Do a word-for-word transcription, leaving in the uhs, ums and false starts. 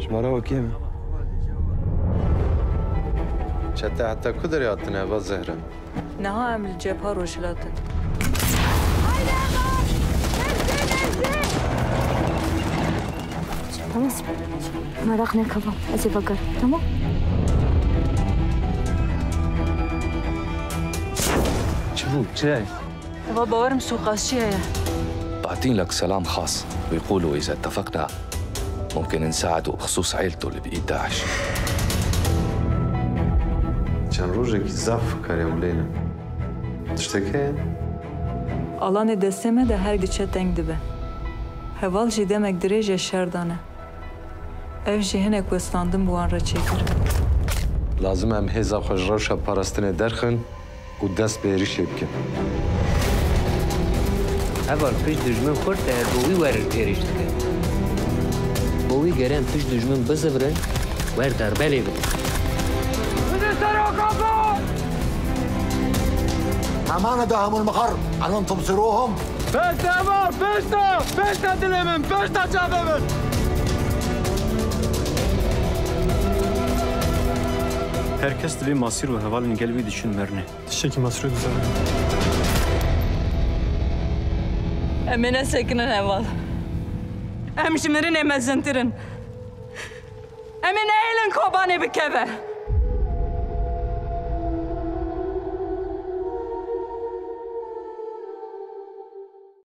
Ji me re wekî me. Çete heta ku derê hatine eva Zehra? Niha em li cepha rojhilat in. Tamam. Meraq neke, va ez ê vegerim, tamam? Çi bû? Çi ye? Eva, bawerim sûqasçî heye. بعتين لك سلام خاص ويقولوا إذا اتفقنا ممكن نساعده بخصوص عيلته اللي بإيد داعش. Çend rojekî zaf karê ew lê ne. Tiştek heye? Alanê destê me de her diçe teng dibe. Heval jî demek dirêj e şer dane. Ev jî hinek westandin bi wan re çêkir. Lazim e em hêza xwe ji rewşa parastinê derxin û dest bi êrîşê bikin. Heval pişt dijmin xurt e, bo wî werin êrîş dikin. Bo wî gere em pişt dijmin bizivirin, wer derbelê bikin. Bidin ser o kafa! أمانة داهم المقر، ألن تبصروهم؟ Pişta heval, pişta! Pişta dilê min, pişta çavê min! Her kes divê Masîr û hevalên gel wî diçin merinê. Tiştekî Masîrê dizane. Em ê nesekinin heval. Em ji mirinê mezintir in. Em ê nehêlin Kobanê bikeve.